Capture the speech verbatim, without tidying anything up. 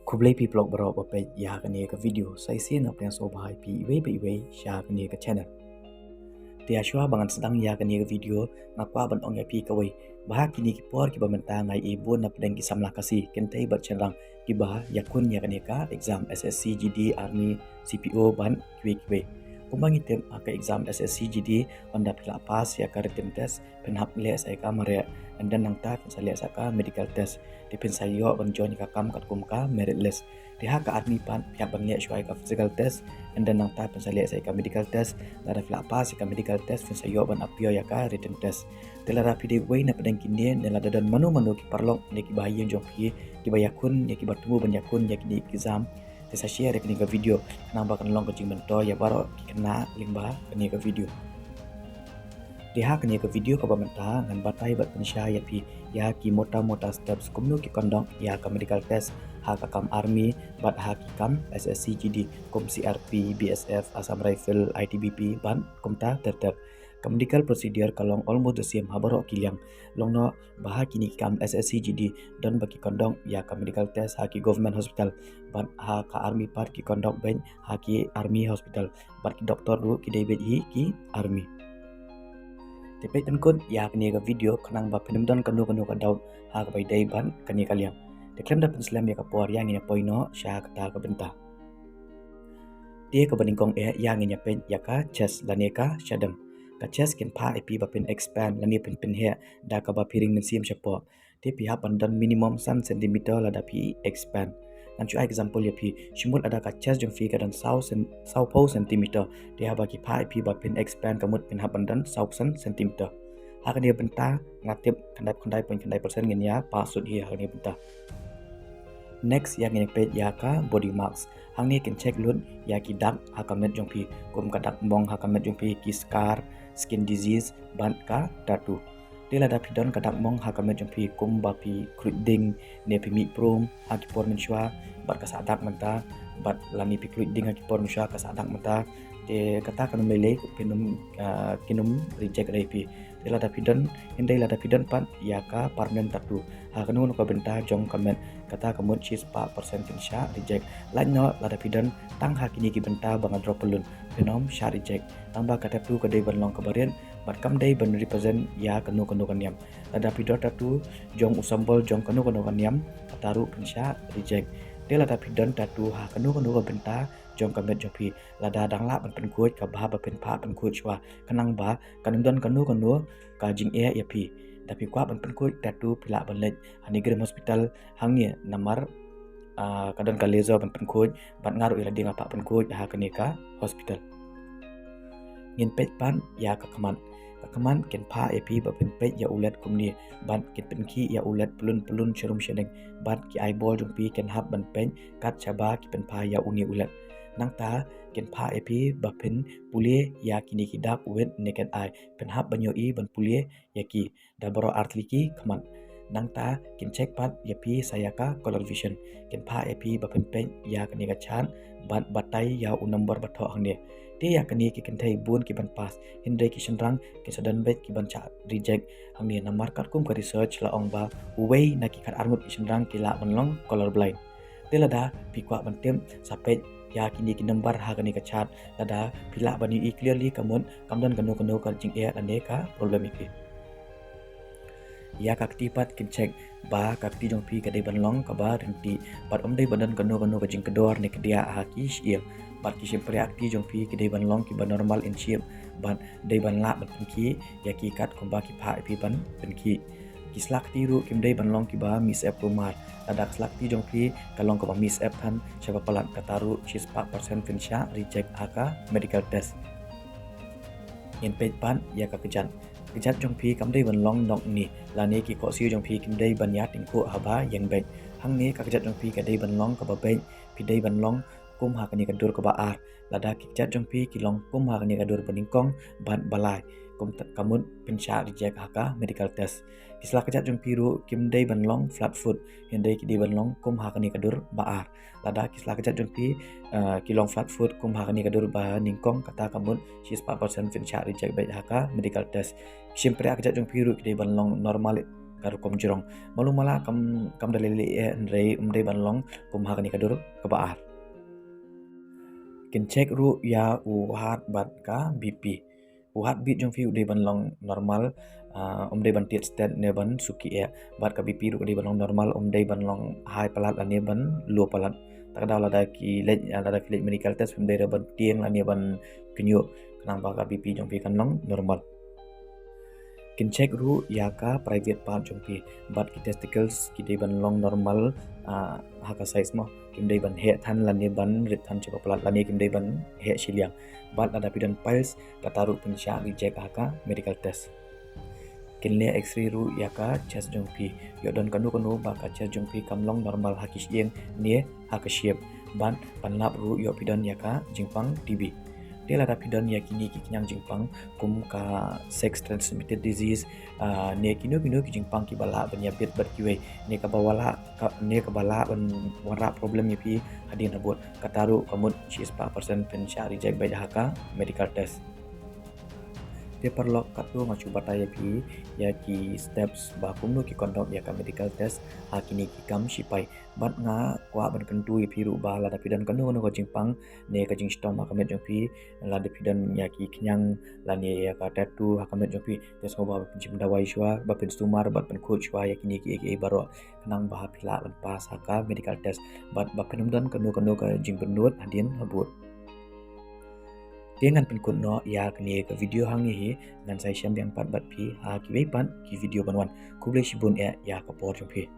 Khublei phi paralok baroh ba peit ïa kane ka video. Sa shisien nga pdiang sngewbha ïa phi iwei pa iwei sha kane ka channel. Te shuwa ba ngan sdang ïa kane ka video, nga kwah ban ong ïa phi kawei ba ha kine ki por kiba mynta nga ïohi bun na pdeng ki samla Khasi, kynthei bad shynrang kiba ïakhun ïa kane ka exam S S C G D, Army, C P O bad kiwei kiwei. Kumba ngi tip, ha ka exam S S C G D, ynda phi la pass ïa ka written test, phin hap leh sa ïa ka mareh, and then nangta phin sa leh sa ka medical test. Te phin sa ïoh ban join ïa ka kam katkum ka merit list. Te ha ka Army pat phi hap ban leh shuwa ïa ka physical test, and then nangta phin sa leh sa ïa ka medical test. Lada phi la pass ïa ka medical test, phin sa ïoh ban appear ïa ka written test. Te lada phi dei uwei na pdeng kine, ne lada don mano mano ki paralok ne kiba ha ïing jong phi kiba ïakhun ne kiba thmu ban ïakhun ïa kine ki exam, te sa share ïa kane ka video khnang ba kan long ka jingmyntoi ïa baroh ki khynnah lyngba kane ka video. Te ha kane ka video kaba mynta ngan batai bad pynshai ïa phi ïa ki mota mota steps kumno ki conduct ïa ka medical test ha ka kam Army bad ha ki kam S S C G D kum C R P, B S F, Assam Rifle, I T B P bad kumta ter ter. Ka medical procedure ka long almost the same ha baroh ki liang. Long noh ba ha kine ki kam S S C G D don ba ki conduct ïa ka medical test ha ki government hospital, bad ha ka Army pat ki conduct beit ha ki Army hospital, bad ki doktor ruh ki dei beit hi ki Army. Te peit pynkut ïa kane ka video khnang ba phin ym don kano kano ka doubt ha kaba ïadei bad kane ka liang. Te khlem da pynslem ïa ka por, ïa ngin ïa poi noh sha kata ka bynta. Te kaba nyngkong eh, ïa ngin ïa peit ïa ka chest lane ka shadem. Ka chest kin phah ïa phi ba phin expand lane phin pynheh da kaba phi ring mynsiem shapoh. Te phi hap ban don minimum san centimeter lada phi expand. Ngan shu ai example ïa phi, shimut lada ka chest jong phi ka don saw sen-, saw phew centimeter, te haba ki phah ïa phi ba phin expand ka mut phin hap ban don saw san centimeter. Ha kane ka bynta nga tip khyndai, khyndai point khyndai percent ngin ïa pass sut hi ha kane ka bynta. Next, ïa ngin peit ïa ka body marks. Hangne kin check lut ïa ki dak ha ka met jong phi, kum ka dak mong ha ka met jong phi, ki scar, skin disease bad ka tattoo. Te lada phi don ka dak mong ha ka met jong phi, kum ba phi khluit ding ne phi mih prum ha ki por mynshuwa bad ka sah dak mynta, bad lane phi khluit ding ha ki por mynshuwa ka sah dak mynta, te kata kan ym lei lei, phin ym, ah, kin ym reject re phi. Te lada phi don, hynrei lada phi don pat ïa ka permanent tattoo ha kano kano ka bynta jong ka met, kata ka mut shispah percent phin shah reject. Lait noh lada phi don tang ha kine ki bynta ba nga drop pynlut, phin ym shah reject. Tang ba ka tattoo ka dei ban long kaba rit bad kam dei ban represent ïa kano kano ka niam. Lada phi don tattoo jong u symbol jong kano kano ka niam, kata ruh phin shah reject. Te lada phi don tattoo ha kano kano ka bynta jong ka met jong phi, lada dang lah ban pynkhuid, ka bha ba phin phah pynkhuid shuwa, khnang ba kan ym don kano kano ka jingeh ïa phi. Da phi kwah ban pynkhuid tattoo, phi lah ban leit ha NEIGRIHMS Hospital hangne namar, ah, ka don ka laser ban pynkhuid, bad nga ruh ïa lade nga phah pynkhuid ha kane ka hospital. Ngin peit pat ïa ka khmat. Ka khmat kin phah ïa phi ba phin peit ïa u led kumne, bad kin pynkhih ïa u led pyllun pyllun sharum shading, bad ki eyeball jong phi kin hap ban peit kat shaba ki pynphah ïa une u led. Nangta kin phah ïa phi ba phin pule ïa kine ki dak with naked eye, phin hap ban ïohi ban pule ïa ki da baroh artylli ki khmat. Nangta kin check pat ïa phi sa ïa ka color vision, kin phah ïa phi ba phin peit ïa kane ka chart bad batai ïa u number ba thoh hangne. Te ïa kane ki kynthei bun ki ban pass, hynrei ki shynrang kin sa don beit ki ban shah reject hangne, namar katkum ka research la ong ba uwei na ki khat arngut ki shynrang ki lah ban long color blind. Te lada phi kwah ban tip, sa peit ïa kine ki number ha kane ka chart, lada phi lah ban ïohi clearly ka mut kam don kano kano ka jingeh lane ka problem ïa phi. Ïa ka kti pat kin check ba ka kti jong phi ka dei ban long kaba ryntih, bad ym dei ban don kano kano ka jingkdor ne kdiah ha ki shyieng. Bad ki shympriah kti jong phi ki dei ban long kiba normal in shape, bad dei ban lah ban pynkhih ïa ki kat kumba ki phah ïa phi ban pynkhih. Ki sla kti ruh kim dei ban long kiba mih syep kulmar. Lada ka sla kti jong phi ka long kaba mih syep than shaba palat, kata ruh shispah percent phin shah reject ha ka medical test. Ngin peit pat ïa ka kjat. Kjat jong phi kam dei ban long nok ni, lane ki khohsiew jong phi kim dei ban ïa tyngkhuh haba ïeng beit. Hangne ka kjat jong phi ka dei ban long kaba beit, phi dei ban long kum ha kane ka dur kaba ar. Lada ki kjat jong phi ki long kum ha kane ka dur ba nyngkong bad ba lai, kum ta-, ka mut phin shah reject ha ka medical test. Ki sla kjat jong phi ruh kim dei ban long flat foot, hynrei ki dei ban long kum ha kane ka dur ba ar. Lada ki sla kjat jong phi, eh, ki long flat foot kum ha kane ka dur ba nyngkong, kata ka mut shispah percent phin shah reject beit ha ka medical test. Ki shympriah kjat jong phi ruh ki dei ban long normal, rukom jrong. Malu mala kam kam da lei lei eh, hynrei um dei ban long kum ha kane ka dur kaba ar. Kin check ruh ïa u heart bad ka B P. U heartbeat jong phi u dei ban long normal, ah, um dei ban tied sted ne ban suki eh. Bad ka B P ruh ka dei ban long normal, um dei ban long high palat lane ban low palat. Ta ka daw lada ki leit, ah, lada ki leit medical test, um dei ban tieng lane ban kynñiuh, khnang ba ka B P jong phi kan long normal. Kin check ruh ïa ka private part jong phi, bad ki testicles ki dei ban long normal, ah, ha ka size mo. Kim dei ban heh than lane ban rit than shibun palat lane kim dei ban heh shiliang. Bad lada phi don piles, kata ruh phin shah reject ha ka medical test. Kin leh X-ray ruh ïa ka chest jong phi. Ïoh don kano kano ba ka chest jong phi kam long normal ha ki shyieng ne ha ka shape. Bad pan lap ruh ïoh phi don ïa ka jingpang T B. Te lada phi don ïa kine ki khñiang jingpang kum ka sex transmitted disease, ah, ne kino kino ki jingpang kiba lah ban ïabit bad kiwei, ne kaba lah ka, ne kaba lah ban wanrah problem ïa phi hadien habud, kata ruh ka mut shispah percent phin shah reject beit ha ka medical test. Te paralok, katto nga shu batai ïa phi ïa ki steps ba kumno ki conduct ïa ka medical test ha kine ki kam shipai. Bad nga kwah ban kyntu ïa phi ruh ba lada phi don kano kano ka jingpang ne ka jingshitom ha ka met jong phi, lada phi don ïa ki khñiang lane ïa ka tattoo ha ka met jong phi, te sngewbha ba phin shim dawai shuwa, ba phin sumar bad phin khuid shuwa ïa kine kiei kiei baroh, khnang ba phi lah ban pass ha ka medical test bad ba phin ym don kano kano ka jingpynlut hadien habud. Te ngan pynkut noh ïa kane ka video hangne hi, ngan sa ïashem biang pat bad phi ha kiwei pat ki video ban wan. Khublei shibun eh ïa ka por jong phi.